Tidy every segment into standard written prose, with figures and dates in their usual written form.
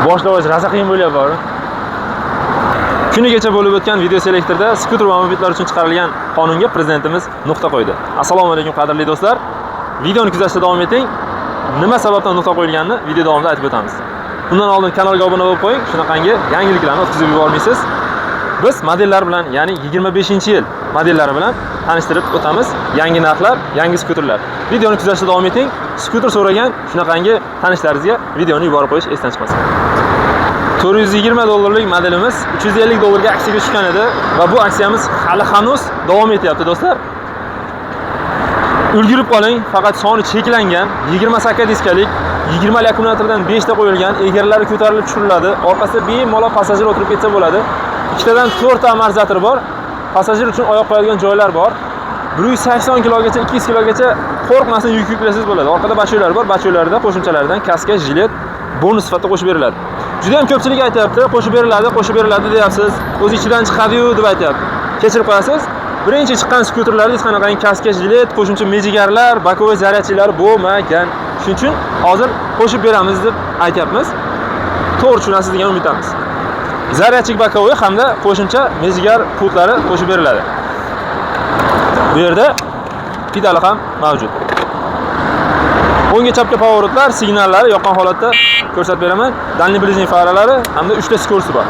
Boshlab rosa qiyin bo'lyapti bor. Kuni kecha bo'lib o'tgan video selektorda skuter va mopedlar uchun chiqarilgan qonunga prezidentimiz nuqta qo'ydi. Assalomu alaykum qadrli do'stlar. Videoni kuzatishda davom eting. Nima sababdan nuqta qo'yilganini video davomida aytib o'tamiz. Undan oldin kanalga obuna bo'lib qo'ying, shunaqangi yangiliklarni o'tkazib yubormaysiz. Biz modellar bilan, ya'ni 25-yil modellari bilan tanishtirib o'tamiz. Yangi narxlar, yangi skuterlar. Videoni kuzatishda davom eting. Skuter so'ragan shunaqangi tanishlaringizga videoni yuborib qo'yish esdan chiqmasin. 420 dollarlik modelimiz 350 dollarga aksiyaga tushgan edi va bu aksiyamiz hali hanuz davom etyapti do'stlar. Ulgurib qoling, faqat soni cheklangan 28 diskalik 20 li akkumulyatordan 5 ta qo'yilgan, egarlari ko'tarilib tushiriladi. Orqasida bemalol passajir o'tirib ketsa bo'ladi. Ikkitadan 4 ta amortizator bor. Passajir uchun oyoq qo'yadigan joylar bor. 180 kilogacha, 200 kilogacha qo'rqmasdan yuk yuklasangiz bo'ladi. Orqada bachoklar bor, bachoklarda qo'shimchalardan kaska, jilet bonus sifatida qo'shib beriladi. Juda ham ko'pchilik aytayapti, qo'shib beriladi, qo'shib beriladi deyapsiz. O'zi ichidan chiqadi-yu deb aytayapti. Kechirib qo'yasiz. Birinchi chiqqan skuterlarda hech qanaqangi kaska, jilet, qo'shimcha mejigarlar, боковой zaryadchilar bo'lmagan. Shuning uchun hozir qo'shib beramiz deb aytyapmiz. To'g'ri tushunasiz degan umiddamiz. Zaryadchik боковой hamda qo'shimcha mejigar pultlari qo'shib beriladi. Bu yerda pedali ham mavjud. O'ngga chapga поворотlar, signallari yoqqan holatda ko'rsatib beraman. Дальний ближний faralari hamda 3 ta skorsi bor.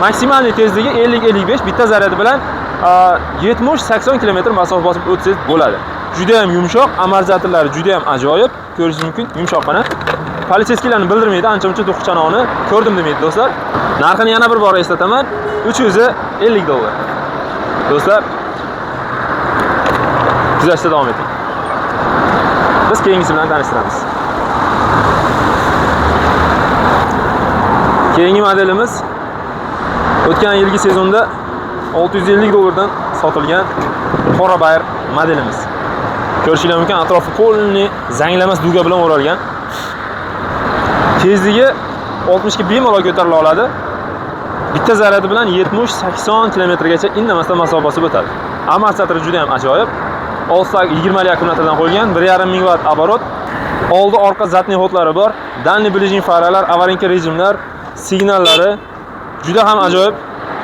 Maksimal tezligi 50-55, bitta zaryadi bilan 70-80 km masofa bosib o'tsangiz bo'ladi. Juda ham yumshoq, amortizatorlari juda ham ajoyib, ko'rishingiz mumkin, yumshoq mana. Politseyskilarni bildirmaydi, ancha-muncha do'qi-chanoqni ko'rdim demaydi do'stlar. Narxini yana bir bor eslataman, 350 dollar. Do'stlar, kuzatishda davom eting. Biz keyingisi bilan tanishtiramiz. Keyingi modelimiz o'tgan yilgi sezonda 650 dollardan sotilgan qora bayr modelimiz. Ko'rishingiz mumkin, atrofi polni zanglamas duga bilan o'ralgan. Tezligi 60 ga bemalol ko'tarila oladi. Bitta zaryadi bilan 70-80 kilometrgacha indamasdan masofa bosib o'tadi. Amortizatori juda ham ajoyib. 6 20 li akkumulyatordan qo'yilgan, 1500 vatt оборот. Oldi orqa задний ходlari bor. Дальний ближний faralar, avarinka rejimlar, signallari juda ham ajoyib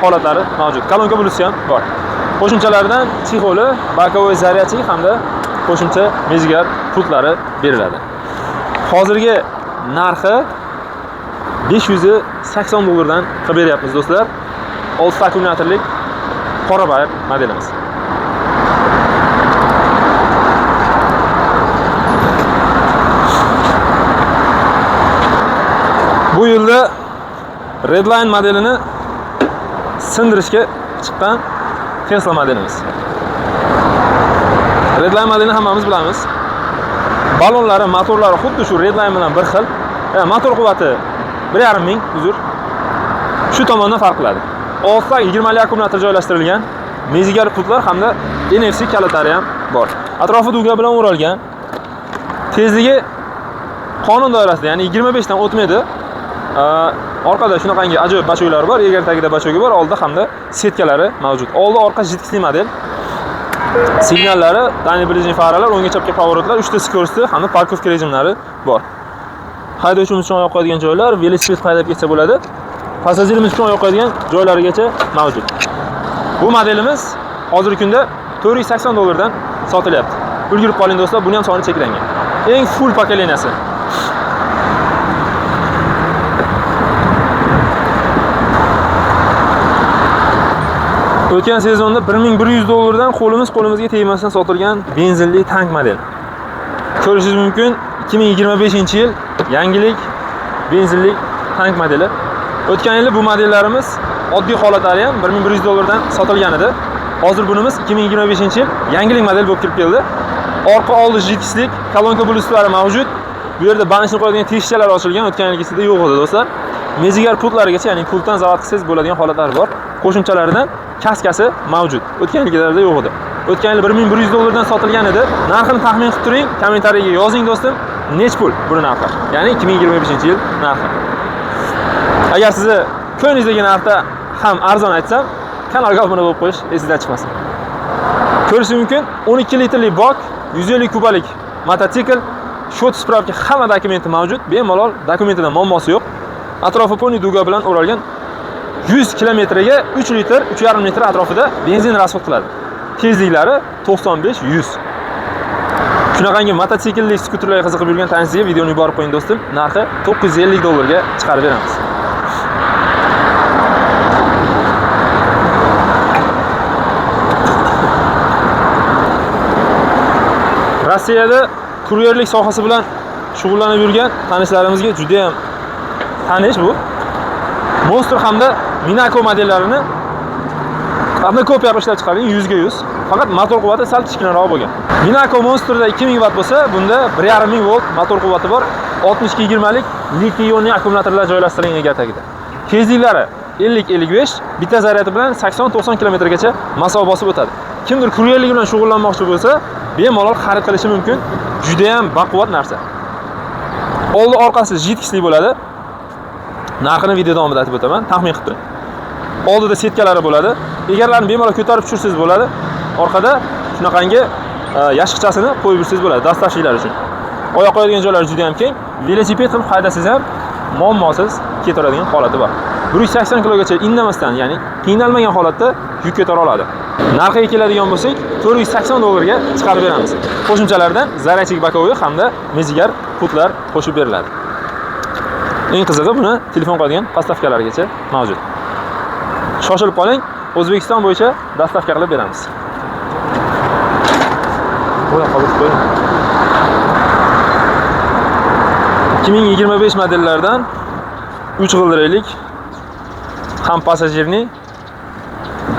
holatlari mavjud. Kolonka Bluetooth ham bor. Qo'shimchalardan chexoli, боковой zaryadchik hamda qo'shimcha mejigar pultlari beriladi. Hozirgi narxi 580 dollardan qilib beryapmiz do'stlar. 6 ta akkumulyatorlik qora bayr modelimiz. Bu yilda Redline modelini sindirishga chiqqan Tesla modelimiz. Redline modelini hammamiz bilamiz. Ballonlari, motorlari xuddi shu Redline bilan bir xil. Motor quvvati 1500, uzr. Shu tomondan farq qiladi. 6 ta 20 li akkumulyator joylashtirilgan, mezigar pultlar hamda NFC kalitlari ham bor. Atrofi duga bilan o'ralgan. Tezligi qonun doirasida, ya'ni 25 dan o'tmaydi. Orqada shunaqangi ajoyib bachoklar bor, egar tagida bachogi bor, oldida hamda setkalari mavjud. Oldi orqa jitkisli model. Signallari, дальний ближний faralar, o'ngga chapga поворотlar, 3 ta скорости hamda parkovka rejimlari bor. Haydovchimiz uchun oyoq qo'yadigan joylar, velosiped haydab ketsa bo'ladi. Passajirimiz uchun oyoq qo'yadigan joylarigacha mavjud. Bu modelimiz hozirgi kunda 480 dollardan sotilyapti. Ulgurib qoling do'stlar, buni ham soni cheklangan. Eng full pokoleniyasi. O'tgan sezonda 1100 dollardan qo'limizga tegmasdan sotilgan benzinli tank model. Ko'rishingiz mumkin, 2025-yil yangilik benzinli tank modeli. O'tgan yili bu modellarimiz oddiy holatlari ham 1100 dollardan sotilgan edi. Hozir bunimiz 2025-yil yangilik model bo'lib kirib keldi. Orqa oldi jitkislik, kolonka Bluetooth'lari mavjud. Bu yerda banishni qo'yadigan teshikchalar ochilgan, o'tgan yilgisida yo'q edi do'stlar. Mezigar pultlarigacha, ya'ni pultdan zavod qilsangiz bo'ladigan holatlari bor. Qo'shimchalaridan kaskasi mavjud. O'tgan yilgilarda yo'q edi. O'tgan yil 1100 dollardan sotilgan edi. Narxini taxmin qilib turing, kommentariyaga yozing do'stim. Nech pul buni narxi? Ya'ni 2025-yil narxi. Agar sizni ko'nglingizdagi narxda ham arzon aytsam, kanalga obuna bo'lib qo'yish esingizdan chiqmasin. Ko'rishingiz mumkin, 12 litrli bok, 150 kubalik mototsikl, Shot spravka hamma dokumenti mavjud. Bemalol dokumentidan muammosi yo'q. Atrofi полный дуга bilan o'ralgan. 100 kilometrga 3 litr, 3,5 litr atrofida benzin расход qiladi. Tezliklari 95-100. Shunaqangi mototsiklli skuterlarga qiziqib yurgan tanishingizga videoni yuborib qo'ying, do'stim. Narxi 950 dollarga chiqarib beramiz. Rossiyada kuryerlik sohasi bilan shug'ullanib yurgan tanishlarimizga juda ham tanish bu. Monster hamda Minako modellarini одна kopiya ishlab chiqargan 100 ga 100. Faqat motor quvvati sal kichkinaroq bo'lgan. Minako Monsterda 2000 vatt bo'lsa, bunda 1500 volt motor quvvati bor. 60 ga 20 lik litiy-ionli akkumulyatorlar joylashtirilgan egar tagida. Tezliklari 50-55, bitta zaryadi bilan 80-90 kilometrgacha masofa bosib o'tadi. Kimdir kuryerlik bilan shug'ullanmoqchi bo'lsa, bemalol xarid qilishi mumkin. Juda ham baquvvat narsa. Oldi orqasi жидкость li bo'ladi. Narxini video davomida aytib o'taman, taxmin qilib turing. Oldida setkalari bo'ladi. Egarlarni bemalol ko'tarib tushirsangiz bo'ladi. Orqada shunaqangi yashiqchasini qo'yib yursangiz bo'ladi, доставщик lar uchun. Oyoq qo'yadigan joylari juda ham keng. Velosiped qilib haydasangiz ham muammosiz ketaveradigan holati bor. 180 kilogacha indamasdan, ya'ni qiynalmagan holatda yuk ko'tara oladi. Narxiga keladigan bo'lsak, 480 dollarga chiqarib beramiz. Qo'shimchalardan зарядчик боковой hamda mezigar pultlar qo'shib beriladi. Eng qizig'i, buni telefon qo'yadigan подставка largacha mavjud. Shoshilib qoling, O'zbekiston bo'yicha доставка qilib beramiz. Bu yoqqa burib qo'ying. 2025 modellardan 3 g'ildiraklik, ham пассажирный,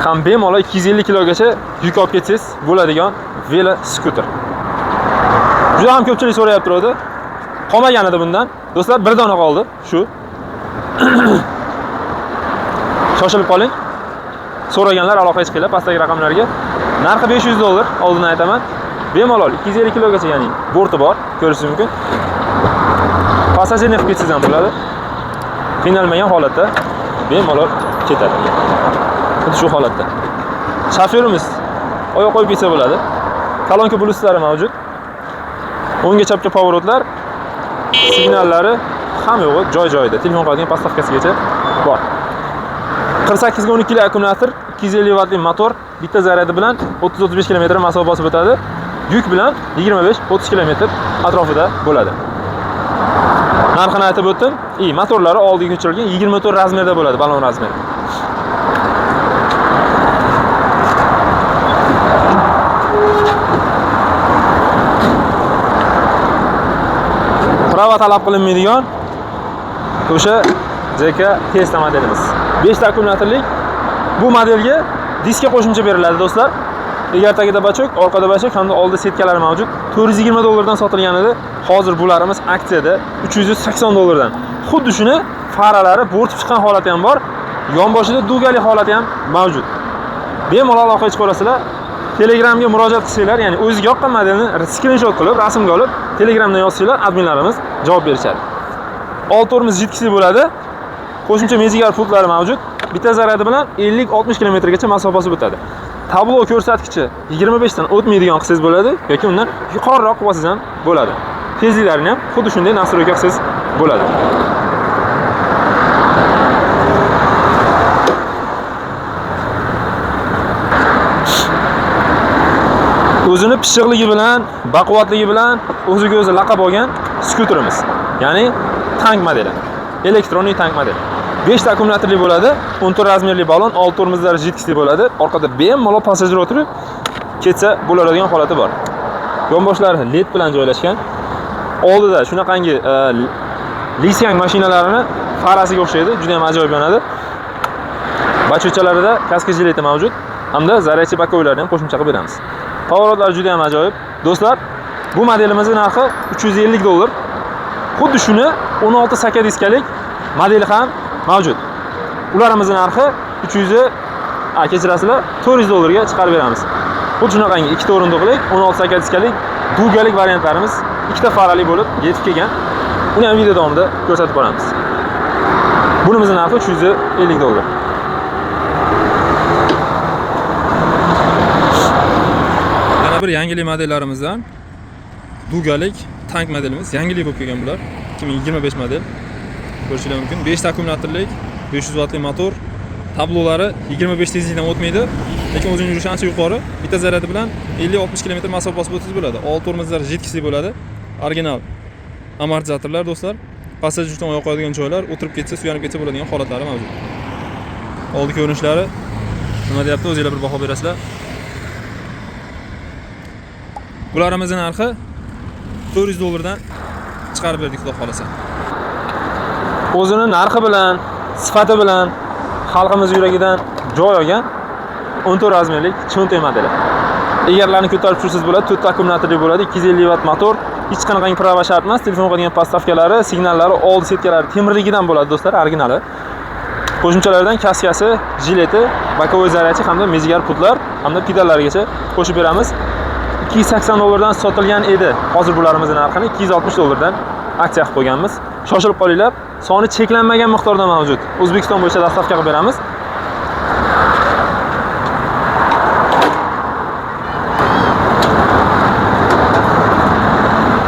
ham bemalol 250 kilogacha yuk olib ketsangiz bo'ladigan velo skuter. Juda ham ko'pchilik so'rayapti turadi. Qolmagan edi bundan. Do'stlar, bir dona qoldi shu. Shoshilib qoling. So'raganlar aloqaga chiqinglar pastdagi raqamlarga. Narxi 500 dollar, oldin aytaman. Bemalol 250 kilogacha, ya'ni borti bor, ko'rishingiz mumkin. Пассажир ni qilib ketsangiz ham bo'ladi. Qiynalmagan holatda bemalol ketadi. Xuddi shu holatda. Shofyorimiz oyoq qo'yib ketsa bo'ladi. Kolonka bluetooth'lari mavjud. O'ngga chapga поворот lar, signallari hamma yo'g'i joy-joyida. Telefon qo'yadigan подставка sigacha bor. 48 ga 12 akkumulyator, 250 vattli motor, bitta zaryadi bilan 30-35 km masofa bosib o'tadi. Yuk bilan 25-30 km atrofida bo'ladi. Narxini aytib o'tdim. И motorlari oldiga ko'chirilgan 24 размер da bo'ladi, balon размер i. Права talab qilinmaydigan o'sha JK Fiesta modelimiz. 5 ta akkumulyatorlik bu modelga diska qo'shimcha beriladi, do'stlar. Egar tagida бачок, orqada бачок hamda oldi setkalari mavjud. 420 dollardan sotilgan edi. Hozir bularimiz aksiyada 380 dollardan. Xuddi shuni faralari bo'rtib chiqqan holati ham bor. Yonboshida дуга li holati ham mavjud. Bemalol aloqaga chiqa olasizlar. Telegramga murojaat qilsanglar, ya'ni o'ziga yoqqan modelni skrinshot qilib, rasmga olib, Telegramdan yozsanglar, adminlarimiz javob berishadi. Old tormoz жидкость li bo'ladi. Qo'shimcha mezigar pultlari mavjud. Bitta zaryadi bilan 50-60 kilometrgacha masofa bosib o'tadi. Tablo ko'rsatkichi 25 dan o'tmaydigan qilsangiz bo'ladi yoki undan yuqoriroq qilib olsangiz ham bo'ladi. Tezliklarini ham xuddi shunday настройка qilsangiz bo'ladi. O'zini pishiqligi bilan, baquvvatligi bilan o'ziga o'zi laqab olgan skuterimiz. Ya'ni tank modeli. Электронный tank modeli. 5 ta akkumulyatorli bo'ladi, 14 размер li balon, old tormozlari жидкость li bo'ladi. Orqada bemalol passajir o'tirib ketsa bo'ladigan holati bor. Yonboshlari LED bilan joylashgan. Oldida shunaqangi Lixiang mashinalarini farasiga o'xshaydi, juda ham ajoyib yonadi. Бачок chalarida kaska jileti mavjud hamda зарядчик боковой larni ham qo'shimcha qilib beramiz. Поворот lar juda ham ajoyib. Do'stlar, bu modelimizning narxi 350 dollar. Xuddi shuni 16 saka diskalik modeli ham mavjud. Ularimizning narxi 300, a, kechirasizlar, 400 dollarga chiqarib beramiz. Xuddi shunaqangi ikkita o'rindiqlik, 16 saka diskalik, дуга lik variantlarimiz ikkita farali bo'lib yetib kelgan. Uni ham video davomida ko'rsatib boramiz. Bunimizning narxi 350 dollar. Yana bir yangilik modellarimizdan дуга lik tank modelimiz. Yangilik bo'lib kelgan bular. 2025 model. Ko'rishingiz mumkin. 5 ta akkumulyatorlik, 500 vattli motor. Tablolari 25 tezlikdan o'tmaydi, lekin o'zining yurishi ancha yuqori. Bitta zaryadi bilan 50-60 km masofa bosib o'tsangiz bo'ladi. Old tormozlar жидкость li bo'ladi. Original amortizatorlar do'stlar. Passajir uchun oyoq qo'yadigan joylar, o'tirib ketsa, suyanib ketsa bo'ladigan holatlari mavjud. Oldi ko'rinishlari nima deyapti, o'zinglar bir baho berasizlar. Bularimizni narxi 400 dollardan chiqarib berdik, xudo xolasa. O'zini narxi bilan, sifati bilan xalqimiz yuragidan joy olgan 14 размер lik cho'ntak modeli. Egarlarni ko'tarib tushirsangiz bo'ladi, 4 ta akkumulyatorli bo'ladi, 250 vatt motor, hech qanaqangi права shart emas, telefon qo'yadigan подставка lari, signallari, oldi setkalari temirligidan bo'ladi do'stlar, originali. Qo'shimchalardan kaskasi, jileti, боковой зарядчик hamda mejigar pultlar hamda pedallarigacha qo'shib beramiz. 280 dollardan sotilgan edi. Hozir bularimizni narxini 260 dollardan aksiya qilib qo'yganmiz. Shoshilib qolinglar, soni cheklanmagan miqdorda mavjud. O'zbekiston bo'yicha доставка qilib beramiz.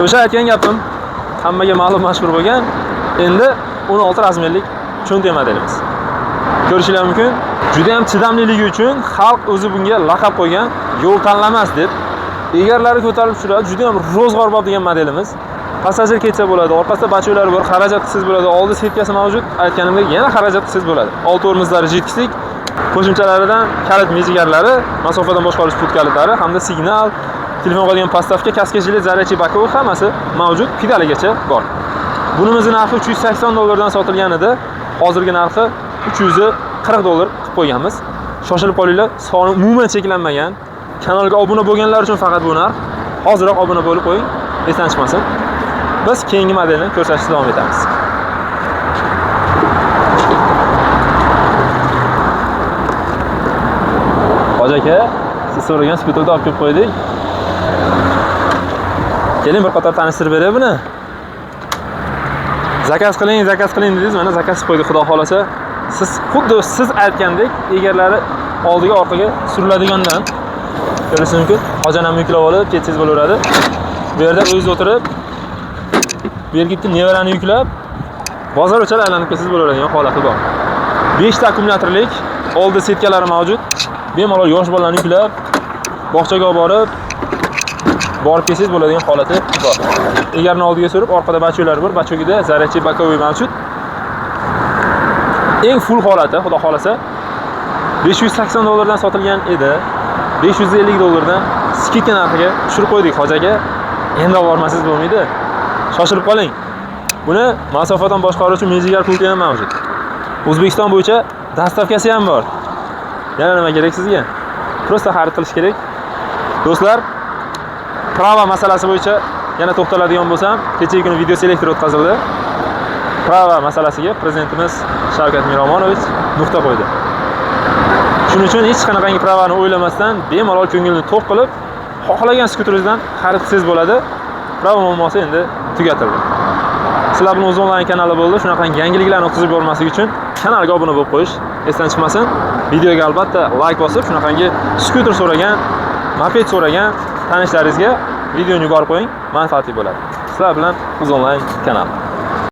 O'sha aytgan gapim hammaga ma'lum mashhur bo'lgan endi 16 размер lik cho'ntak modelimiz. Ko'rishingiz mumkin, juda ham chidamliligi uchun xalq o'zi bunga laqab qo'ygan, yo'l tanlamas deb. Egarlari ko'tarilib tushiradi, juda ham ro'zg'orbop degan modelimiz. Passajir ketsa bo'ladi, orqasida бачок lari bor, xarajat qilsangiz bo'ladi, oldi setkasi mavjud, aytganimdek yana xarajat qilsangiz bo'ladi. Old tormozlari жидкость lik, qo'shimchalaridan kalit mejigarlari, masofadan boshqarish pult kalitlari hamda signal, telefon qo'yadigan подставка, kaska jilet, зарядчик боковой hammasi mavjud, pedaligacha bor. Bunimizni narxi 380 dollardan sotilgan edi. Hozirgi narxi 340 dollar qilib qo'yganmiz. Shoshilib qolinglar, soni umuman cheklanmagan. Kanalga obuna bo'lganlar uchun faqat bu narx. Hoziroq obuna bo'lib qo'ying, esdan chiqmasin. Biz keyingi modelni ko'rsatishda davom etamiz. Hoji aka, siz so'ragan skuterni olib kelib qo'ydik. Keling, bir qator tanishtirib beray buni. Заказ qiling, заказ qiling dedingiz, mana заказ qilib qo'ydik, xudo xolasa. Siz xuddi siz aytgandek egarlari oldiga orqaga suriladigandan ko'rishingiz mumkin. Hojani ham yuklab olib ketsangiz bo'laveradi. Bu yerda o'zingiz o'tirib, bu yerga bitta nevarani yuklab bozor o'char aylanib ketsangiz bo'laveradigan holati bor. 5 ta akkumulyatorlik, oldi setkalari mavjud. Bemalol yosh bolalarni yuklab bog'chaga olib borib kelsangiz bo'ladigan holati bor. Egarni oldiga surib, orqada бачок lar bor, бачок ida зарядчик боковой mavjud. Eng full holati, xudo xolasa 580 dollardan sotilgan edi. 550 dollardan скидка narxiga tushirib qo'ydik hoji aka. Endi olib bormasangiz bo'lmaydi. Shoshilib qoling. Buni masofadan boshqaruvchi mejigar pulti ham mavjud. O'zbekiston bo'yicha доставка si ham bor. Yana nima kerak sizga? Просто xarid qilish kerak. Do'stlar, права masalasi bo'yicha yana to'xtaladigan bo'lsam, kechagi kuni video selektor o'tkazildi. Права masalasiga prezidentimiz Shavkat Miromonovich nuqta qo'ydi. Shuning uchun hech qanaqangi права ni o'ylamasdan bemalol ko'ngilni to'q qilib, xohlagan skuteringizdan xarid qilsangiz bo'ladi. Права muammosi endi tugatildi. Sizlar bilan O'z onlayn kanali bo'ldi. Shunaqangi yangiliklarni o'tkazib yubormaslik uchun kanalga obuna bo'lib qo'yish esdan chiqmasin. Videoga albatta like bosib, shunaqangi skuter so'ragan, moped so'ragan tanishlaringizga videoni yuborib qo'ying, manfaatli bo'ladi. Sizlar bilan O'z onlayn kanali.